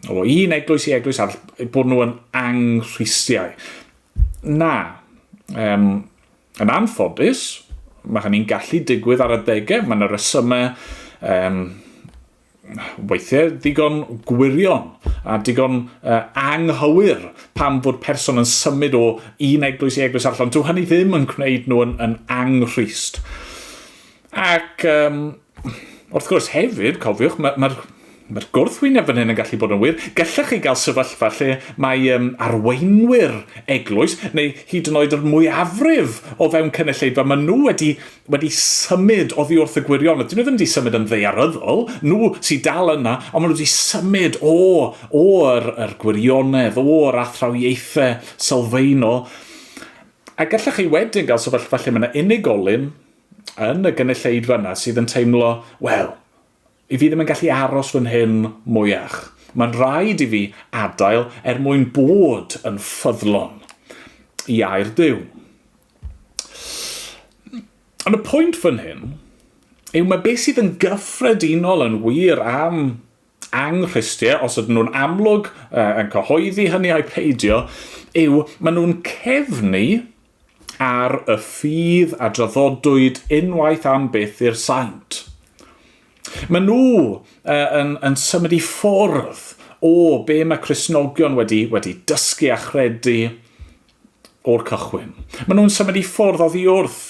Speaker 1: o un eglwys i eglwys arall, bod nhw yn anghristiau. Na. Um, yn anffodus, mae hynny'n gallu digwydd ar adegau, mae yna resymau um, weithiau ddigon gwirion a digon uh, anghywir pam fod person yn symud o un eglwys i eglwys arall, ond dyw hynny ddim yn gwneud nhw yn, yn anghrist. Ac um, wrth gwrs hefyd, cofiwch, mae'r ma, Mae'r gwrthwyneb fan hyn yn gallu bod yn wir. Gallech chi gael sefyllfa lle mae um, arweinwyr eglwys, neu hyd yn oed yr mwyafrif o fewn cynulleidfa, maen nhw wedi, wedi symud oddi wrth y gwirionedd. Dyn nhw ddim wedi symud yn ddaearyddol, nhw sydd dal yna, ond maen nhw wedi symud o, o'r yr gwirionedd, o'r athrawiaethau sylfaenol. A gallech chi wedyn gael sefyllfa lle mae yna unigolyn yn y gynulleidfa yna sydd yn teimlo, wel, I fi ddim yn gallu aros fan hyn mwyach. Mae'n rhaid i fi adael er mwyn bod yn ffyddlon i air Duw. Ond y pwynt fan hyn yw mae beth sydd yn gyffredinol yn wir am anghristiau, os ydyn nhw'n amlwg uh, yn cyhoeddi hynny ai peidio, yw maen nhw'n cefnu ar y ffydd a draddodwyd unwaith am byth i'r saint. Maen nhw uh, yn, yn symud i ffwrdd o be mae Cristnogion wedi, wedi dysgu a chredu o'r cychwyn. Maen nhw'n symud i ffwrdd oddi wrth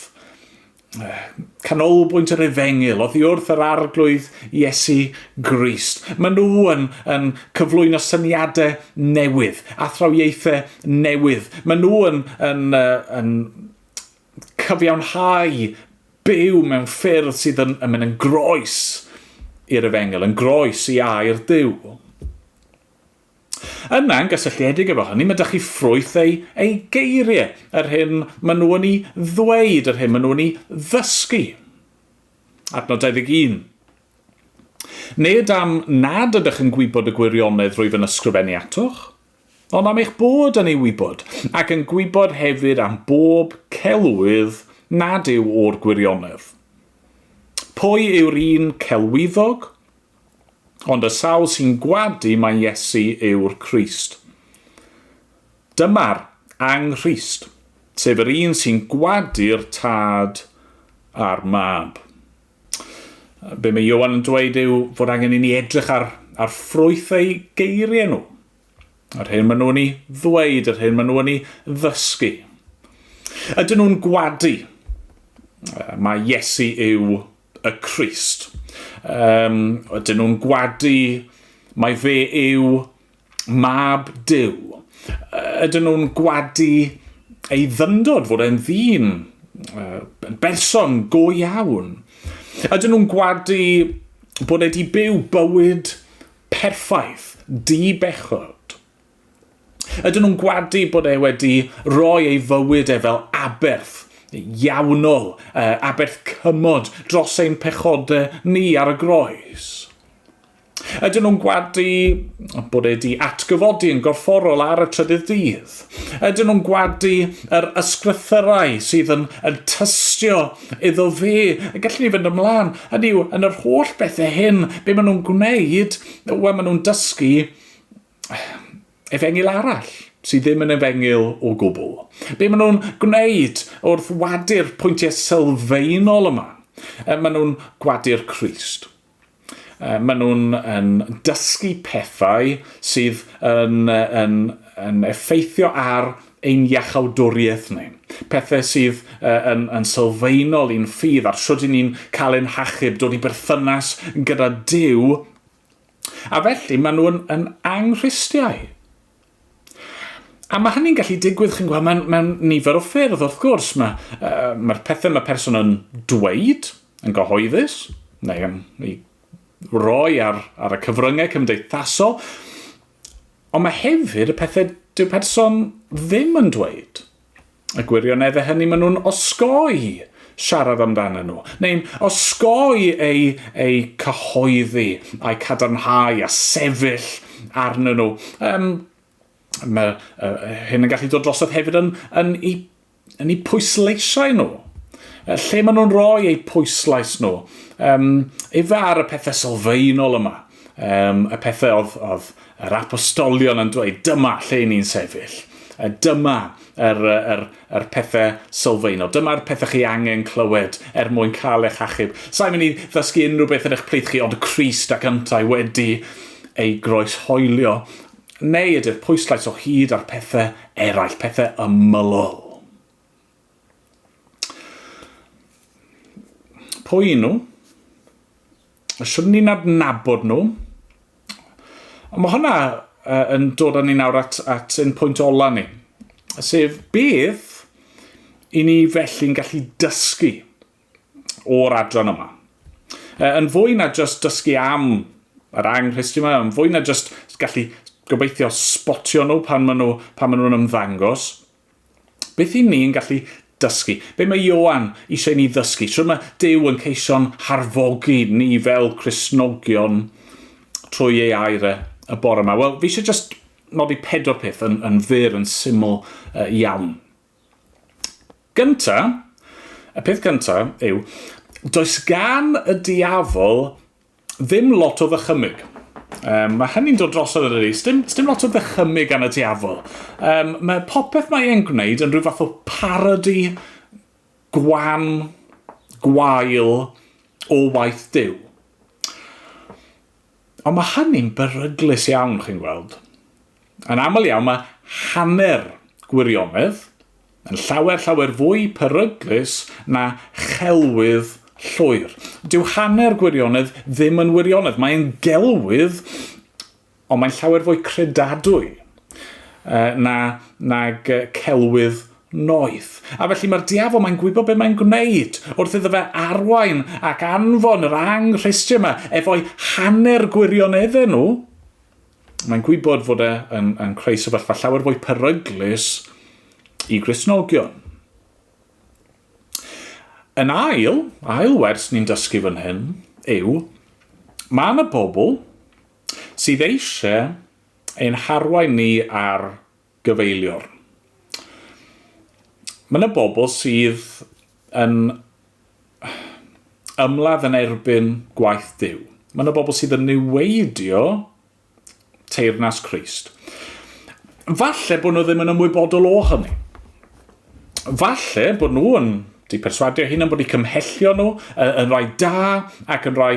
Speaker 1: canolbwynt yr efengyl, oddi wrth yr arglwydd Iesu Grist. Maen nhw yn, yn cyflwyno syniadau newydd, athrawiaethau newydd. Maen nhw yn, yn, yn, yn cyfiawnhau byw mewn ffyrdd sydd yn, yn mynd yn groes i'r efengyl, yn groes i air Duw. Yna, yn gysylltiedig efo hynny, mae 'da chi ffrwyth ei, ei geiriau, yr hyn maen nhw yn ei ddweud, yr hyn maen nhw yn ei ddysgu. Adnod 21. Nid am nad ydych yn gwybod y gwirionedd rwyf yn ysgrifennu atoch, ond am eich bod yn ei wybod, ac yn gwybod hefyd am bob celwydd nad yw o'r gwirionedd. Pwy yw'r un celwyddog? Ond y sawl sy'n gwadu mai Iesu yw'r Crist. Dyma'r anghrist, sef yr un sy'n gwadu'r Tad a'r Mab. Be mae Ioan yn dweud yw fod angen i ni edrych ar, ar ffrwyth eu geiriau nhw. Yr hyn maen nhw'n ei ddweud, yr hyn maen nhw'n ei ddysgu. Ydyn nhw'n gwadu? Mae Iesu yw y Crist. Ydyn nhw'n gwadu mae fe yw mab Duw? Ydyn nhw'n gwadu ei ddyndod fod e'n ddyn, yn berson go iawn? Ydyn nhw'n gwadu bod e wedi byw bywyd perffaith, di-bechod? Ydyn nhw'n gwadu bod e wedi rhoi ei fywyd e fel aberth iawnol, aberth cymod dros ein pechodau ni ar y groes? Ydyn nhw'n gwadu bod e wedi atgyfodi yn gorfforol ar y trydydd dydd? Ydyn nhw'n gwadu yr ysgrythyrau sydd yn, yn tystio iddo fe? Gallwn ni fynd ymlaen. Hynny yw, yn yr holl bethau hyn, be maen nhw'n gwneud, wel, maen nhw'n dysgu efengyl arall sydd ddim yn efengyl o gwbl. Be maen nhw'n gwneud wrth wadu'r pwyntiau sylfaenol yma? Maen nhw'n gwadu'r Crist. Maen nhw'n yn dysgu pethau sydd yn, yn, yn effeithio ar ein iachawdwriaeth ni. Pethau sydd yn, yn sylfaenol i'n ffydd ar sut i ni'n cael ein hachub, dod i berthynas gyda Duw. A felly maen nhw'n yn anghristiau. A mae hynny'n gallu digwydd, chi'n gweld, mewn, mewn nifer o ffyrdd, wrth gwrs. Mae'r uh, mae pethau mae person yn dweud yn gyhoeddus, neu yn ei roi ar, ar y cyfryngau cymdeithasol, ond mae hefyd y pethau dyw person ddim yn dweud. Y gwirioneddau hynny maen nhw'n osgoi siarad amdanyn nhw, neu'n osgoi eu, eu cyhoeddi a'u cadarnhau a sefyll arnyn nhw. Um, mae hyn yn gallu dod drosodd hefyd yn, yn, i, yn eu pwysleisiau nhw. Lle maen nhw'n rhoi eu pwyslais nhw. Um, efe ar y pethau sylfaenol yma. Um, y pethau oedd, oedd yr apostolion yn dweud, dyma lle ni'n sefyll. Dyma yr, yr, yr pethau sylfaenol. Dyma'r pethau chi angen clywed er mwyn cael eich achub. Sa'n mynd i ddysgu unrhyw beth yn eich plith chi, ond Crist ac yntau wedi ei groeshoelio. Neu ydy'r pwyslais o hyd ar pethau eraill, pethau ymylol. Pwy nhw? Swn ni'n adnabod nhw? Ond mae hwnna uh, yn dod â ni nawr at, at un pwynt ola ni, sef beth i ni felly'n gallu dysgu o'r adran yma. Uh, yn fwy na just dysgu am yr anghristi yma, yn fwy na just gallu gobeithio spotio nhw pan maen nhw, pan maen nhw'n ymddangos, Beth i ni'n gallu dysgu? Be mae Ioan eisiau ni ddysgu? Sut mae Duw yn ceisio'n harfogi ni fel Cristnogion trwy ei air e y bore yma? Wel, fi eisiau just nodi pedwar peth yn, yn fyr, yn syml uh, iawn. Gynta, y peth gynta yw, does gan y diafol ddim lot o ddychymyg. Um, mae hynny'n dod drosodd yn ydy. Sdim, sdim lot o ddychymyg gan y diafol. Um, mae popeth mae e'n gwneud yn rhyw fath o parody gwan, gwael o waith Duw. Ond mae hynny'n beryglus iawn, chi'n gweld. Yn aml iawn mae hanner gwirionedd yn llawer llawer fwy peryglus na chelwydd llwyr. Dyw hanner gwirionedd ddim yn wirionedd. Mae'n gelwydd, ond mae'n llawer fwy credadwy na, nag celwydd noeth. A felly mae'r diafol, mae'n gwybod beth mae'n gwneud wrth iddo fe arwain ac anfon yr anghristiau yma efo'i hanner gwirioneddau nhw. Mae'n gwybod fod e yn, yn creu sefyllfa llawer fwy peryglus i Gristnogion. Yn ail, ail wers ni'n dysgu fan hyn yw, mae yna bobl sydd eisiau ein harwain ni ar gyfeiliorn. Mae yna bobl sydd yn ymladd yn erbyn gwaith Duw. Mae yna bobl sydd yn niweidio teyrnas Crist. Falle bod nhw ddim yn ymwybodol o hynny. Falle bod nhw yn di perswadio hunan bod eu cymhellio nhw yn rhai da ac yn rhai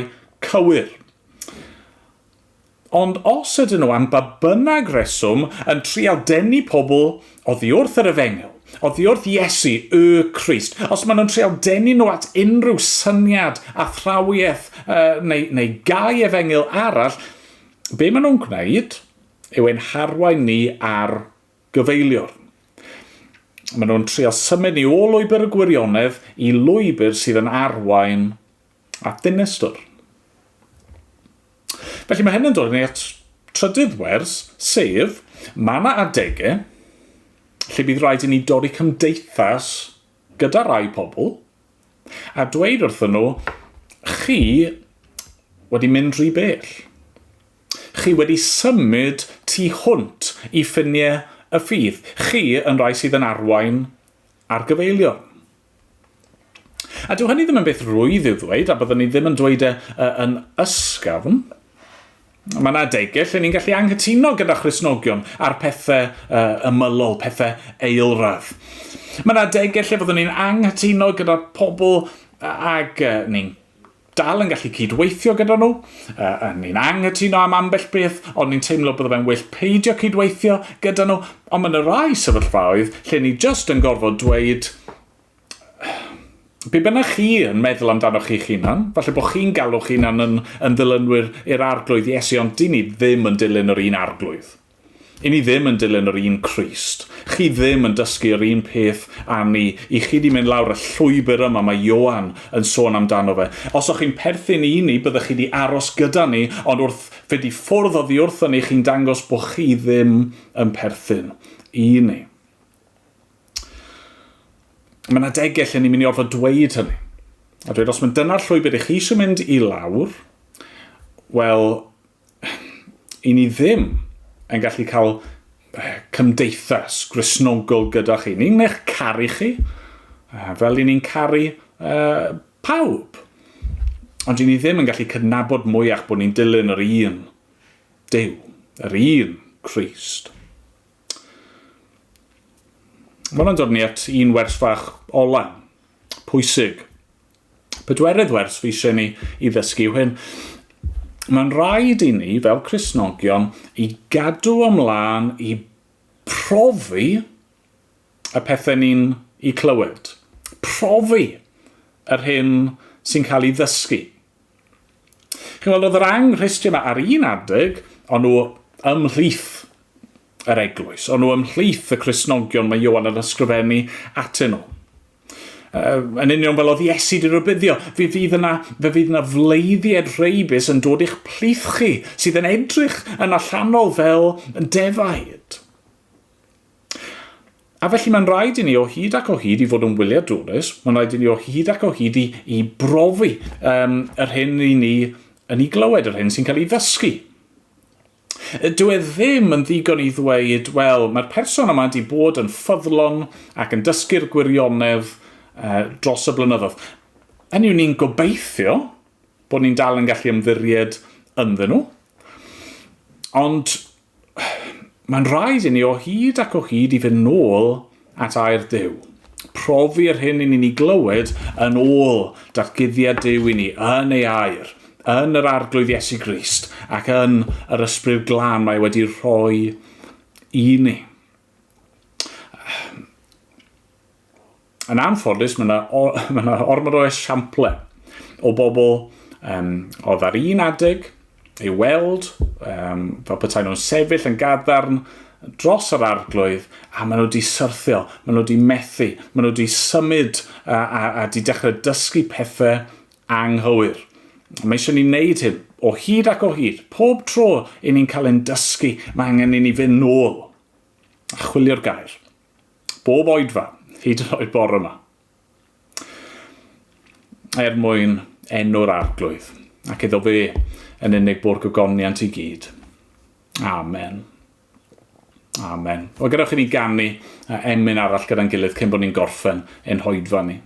Speaker 1: cywir. Ond os ydyn nhw am ba bynnag reswm yn trial denu pobl oddi wrth yr efengyl, oddi wrth Iesu, y Crist, os maen nhw'n trial denu nhw at unrhyw syniad, athrawiaeth uh, neu, neu gau efengyl arall, be maen nhw'n gwneud yw ein harwain ni ar gyfeiliwr. Maen nhw'n trial symud ni o lwybr y gwirionedd i lwybr sydd yn arwain at ddinistr. Felly mae hyn yn dod ni at trydydd wers, sef mae yna adegau lle bydd rhaid i ni dorri cymdeithas gyda rai pobl a dweud wrthyn nhw, chi wedi mynd rhy bell. Chi wedi symud tu hwnt i ffiniau y ffydd. Chi yn rai sydd yn arwain ar gyfeilion. A dyw hynny ddim yn beth rwydd i'w ddweud, a byddwn ni ddim yn dweud e yn ysgafn. Mae yna adegau lle ni'n gallu anghytuno gyda Christnogion ar pethau ymylol, pethau eilradd. Mae yna adegau lle fyddwn ni'n anghytuno gyda pobl ag ni'n dal yn gallu cydweithio gyda nhw. Uh, ni'n anghytuno am ambell beth, ond ni'n teimlo bydde fe'n well peidio cydweithio gyda nhw. Ond mae yna rai sefyllfaoedd lle ni just yn gorfod dweud, be bynnag chi yn meddwl amdano chi'ch hunan, falle bod chi'n galw chi'n hunan yn, yn ddilynwyr i'r arglwydd Iesu, ond dyn ni ddim yn dilyn yr un arglwydd. I ni ddim yn dilyn yr un Crist. Chi ddim yn dysgu yr un peth â ni. I chi 'di mynd lawr y llwybr yma mae Ioan yn sôn amdano fe. Os o'ch chi'n perthyn i ni, byddech chi 'di aros gyda ni, ond wrth fynd i ffwrdd oddi wrthon ni, chi'n dangos bod chi ddim yn perthyn i ni. Mae yna adegau lle ni'n mynd i orfod dweud hynny. A dweud, os mae dyna'r llwybr i chi eisiau mynd i lawr, wel, i ni ddim yn gallu cael cymdeithas Gristnogol gyda chi. Ni'n eich caru chi, fel i ni'n caru uh, pawb. Ond i ni ddim yn gallu cydnabod mwyach bod ni'n dilyn yr un Duw, yr un Crist. Mae hwnna'n dod ni at un wers fach ola, pwysig. Pedwerydd wers fi eisiau ni i ddysgu yw hyn. Mae'n rhaid i ni, fel Cristnogion, i gadw ymlaen i profi y pethau ni'n i clywed. Profi yr hyn sy'n cael ei ddysgu. Chi'n gweld, oedd yr anghristion yma ar un adeg, o'n nhw ymhlith yr eglwys, o'n nhw ymhlith y Cristnogion mae Ioan yn ysgrifennu atyn nhw. Uh, yn union fel oedd Iesu wedi rhybuddio, fe fydd yna, fe fydd yna fleiddied rheibus yn dod i'ch plith chi, sydd yn edrych yn allanol fel defaid. A felly mae'n rhaid i ni o hyd ac o hyd i fod yn wyliadwrus, mae'n rhaid i ni o hyd ac o hyd i, i brofi um, yr hyn i ni yn ei glywed, yr hyn sy'n cael ei ddysgu. Dyw e ddim yn ddigon i ddweud, wel, mae'r person yma wedi bod yn ffyddlon ac yn dysgu'r gwirionedd uh, dros y blynyddoedd. Hynny yw, ni'n gobeithio bod ni'n dal yn gallu ymddiried ynddyn nhw. Ond mae'n rhaid i ni o hyd ac o hyd i fynd nôl at air Duw. Profi'r hyn i ni'n ei glywed yn ôl datguddiad Duw i ni yn ei air, yn yr Arglwydd Iesu Grist ac yn yr Ysbryd Glân mae wedi rhoi i ni. Yn anffodus, mae yna, mae yna ormod o esiample o bobl um, oedd ar un adeg ei weld, um, fel petai nhw'n sefyll yn gadarn dros yr arglwydd, a maen nhw wedi syrthio, maen nhw wedi methu, maen nhw wedi symud a, a, a wedi dechrau dysgu pethau anghywir. Mae eisiau ni wneud hyn o hyd ac o hyd. Pob tro i ni'n cael ein dysgu, mae angen i ni fynd nôl a chwilio'r gair. Bob oedfa, hyd yn oed bore yma. Er mwyn enw'r arglwydd, ac iddo fe yn unig bo'r gogoniant i gyd. Amen. Amen. Wel, gadewch i ni ganu emyn arall gyda'n gilydd cyn bod ni'n gorffen ein hoedfa ni.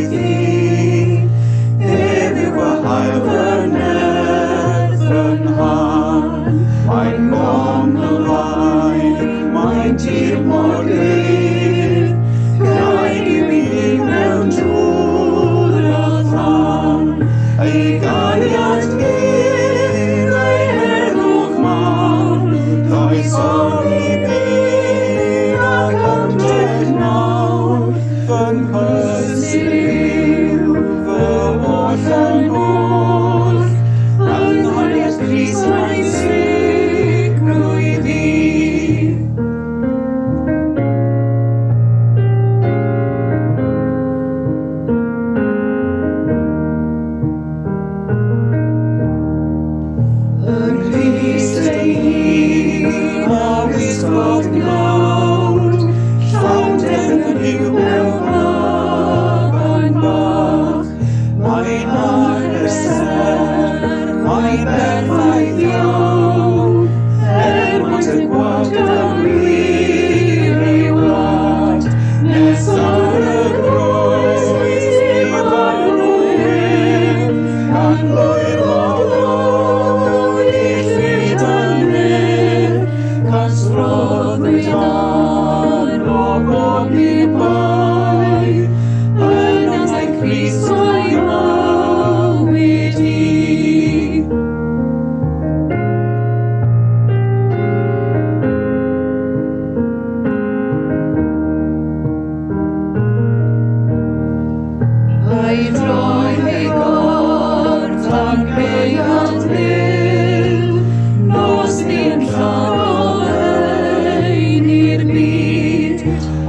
Speaker 4: sicrwydd i. Ef yw fy hael, fy nerth, fy nhan. Mae'n gongl-faen, mae'n tir mor gryf. Graig yw i mi mewn dŵr a thân. Ei gariad hir, ei heddwch mawr, does ofn i mi ac ymdrech nawr. Fy nghysur yw fy holl yn oll, yng nghariad Crist mae'n sicrwydd i. Yng Nghrist ei hun a wisgodd gnawd, llawnder yn yw mewn baban bach. Mae'n acheser, mae'n berffaith iawn, er maint y gwlad gan wir ei wlad, nes ar y groes i farw ef, gan lwyr i llyd y nef, castroddwyd arno bob i bai, yn amser Crist o'i mywyd i. A'i droed ei gorff dan gaead byw, nos fu'n llagoleun i'r byd,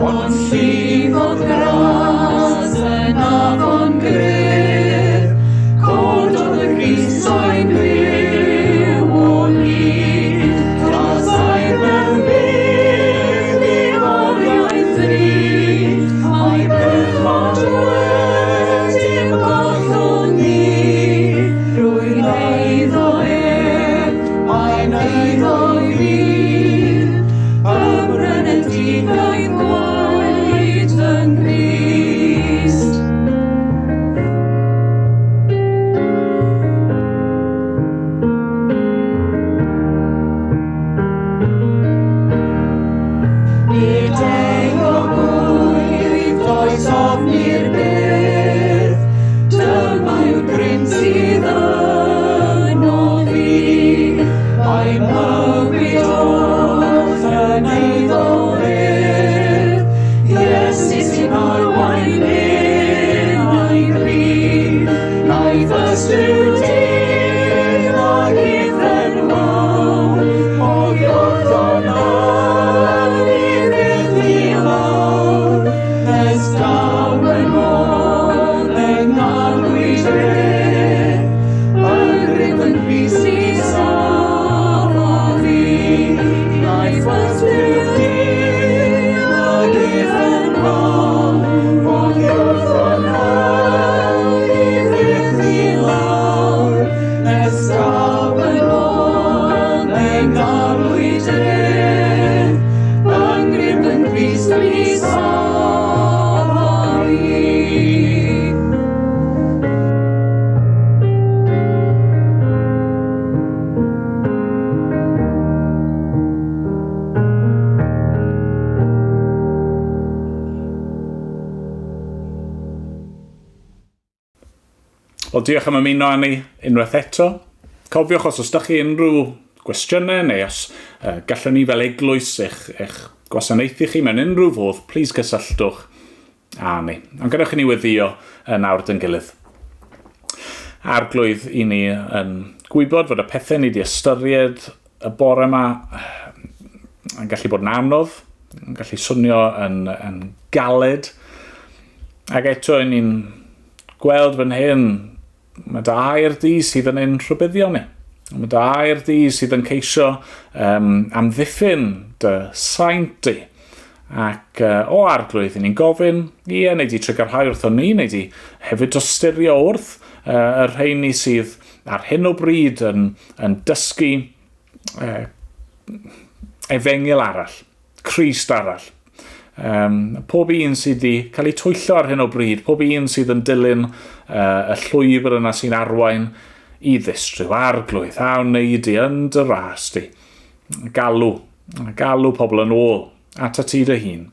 Speaker 4: ond llifodd gras yn afon gryf, cododd y Grist o'i byw o hyd, trasai mewn bydd i oriau ddrud, mae bechod wedi'm gollwng i, rwy'n eiddo ef, mae'n eiddo i fi, ymbrynedigaeth gwaed yng Nghrist. Nid euog wyf, does ofn i'r bedd, dyma yw'r grym sydd ynof fi. Mae mywyd oll yn eiddo ef, Iesu sy'n arwain minnau gryf. Na'i ddysgu dyn ag uffern mawr, oddi wrtho nawr i fyth i lawr, nes daw yn ôl yng ngarddwyd ef, yng nghrym fy Nghrist i safodd fi. Na'i ddysgu dyn ag uffern mawr, oddi wrtho nawr i fyth i lawr, nes daw yn ôl yng ngarddwyd ef, yng nghrym fy Nghrist i safodd fi.
Speaker 1: Wel, diolch am ymuno â ni unwaith eto. Cofiwch os oes da chi unrhyw gwestiynau neu os gallwn ni fel eglwys eich gwasanaethu chi mewn unrhyw fodd, plis cysylltwch â ni. Ond gadewch i ni weddïo yn awr dy'n gilydd. Arglwydd, i ni yn gwybod fod y pethau ni wedi ystyried y bore yma yn gallu bod yn anodd, yn gallu swnio yn galed, ac eto i ni'n gweld fan hyn, mae dy air di sydd yn ein rhybuddio ni. Mae dy air di sydd yn ceisio amddiffyn dy saint di. Ac o Arglwydd, i ni'n gofyn, ie, neu di trugarhau wrthon ni, neu di hefyd dosturio wrth y rheini sydd ar hyn o bryd yn dysgu efengyl arall, Crist arall. Um, pob un sydd wedi cael ei twyllo ar hyn o bryd, pob un sydd yn dilyn y llwybr yna sy'n arwain i ddistryw arglwydd, a wnei di yn dy ras di. Galw, galw pobl yn ôl at y ti dy hun.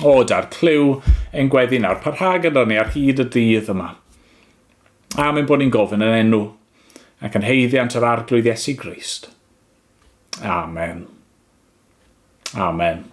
Speaker 1: O, da'r clyw ein gweddi nawr, parha gyda ni ar hyd y dydd yma. Am ein bod ni'n gofyn yn enw ac yn heiddiant yr Arglwydd Iesu Grist. Amen. Amen.